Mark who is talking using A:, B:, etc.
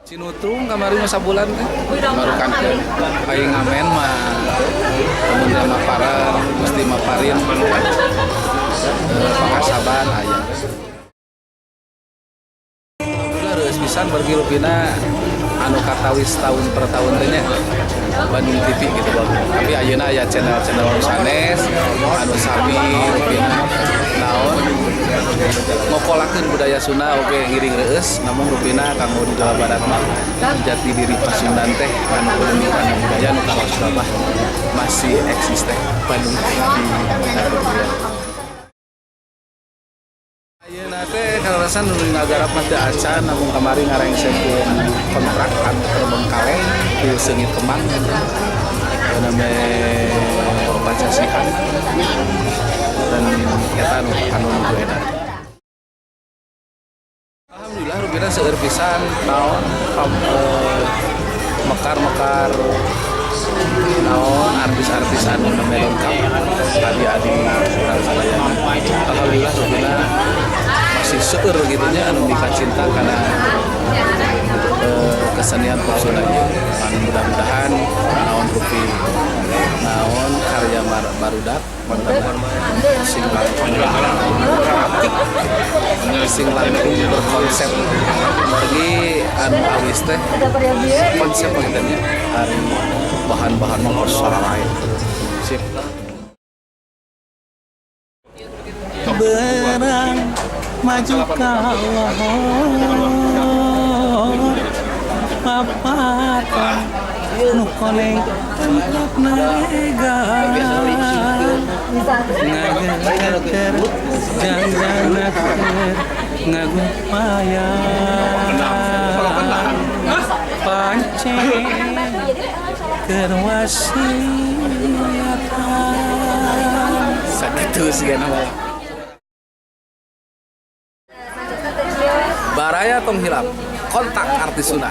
A: Cinutung kamari mah sabulan teh baru kan aing ngamen mah mun maparan mesti maparin pangasaban aya. Alhamdulillah, reueus pisan pergi rupina anu katawis tahun per tahun teh nya Bandung TV gitu. Tapi ayeuna aya channel-channel nu sanes anu sami rupina naon ngokolakeun budaya Sunda oge ngiring reueus, namun rupina kanggo di Jawa Barat mah jati diri Pasundan teh anu kudu kana budaya nu karaos babah masih eksis teh Bandung TV. Ayeuna teh kaleresan nu ngagarap mah teu acan, namun kamari ngarengsekeun kontrak anu terbengkalai di Seungit Kemang gitu. Namanya opat sasihan dan eta anu anu nuju edan. Alhamdulillah, rupina seueur pisan naon mekar-mekar naon artis-artis anu namanya lengkap adi-adi urang sadayana. Alhamdulillah, rupina masih seueur gitu nya anu mika cinta karena kesenian pop Sunda ieu. Anu mudah-mudahan naon rupi naon karya barudak sing langkung apik, sing langkung berkonsep, margi anu awis teh konsep gitu nya, ari bahan-bahan mah lain. Sip.
B: Berang maju ka lohor, papatan nu koneng tempat naregan, ngageter jangjangna keur ngagupayan, pancen keur wasiatan.
A: Sakitu sih mah. Baraya, tong hilap kontak artis Sunda.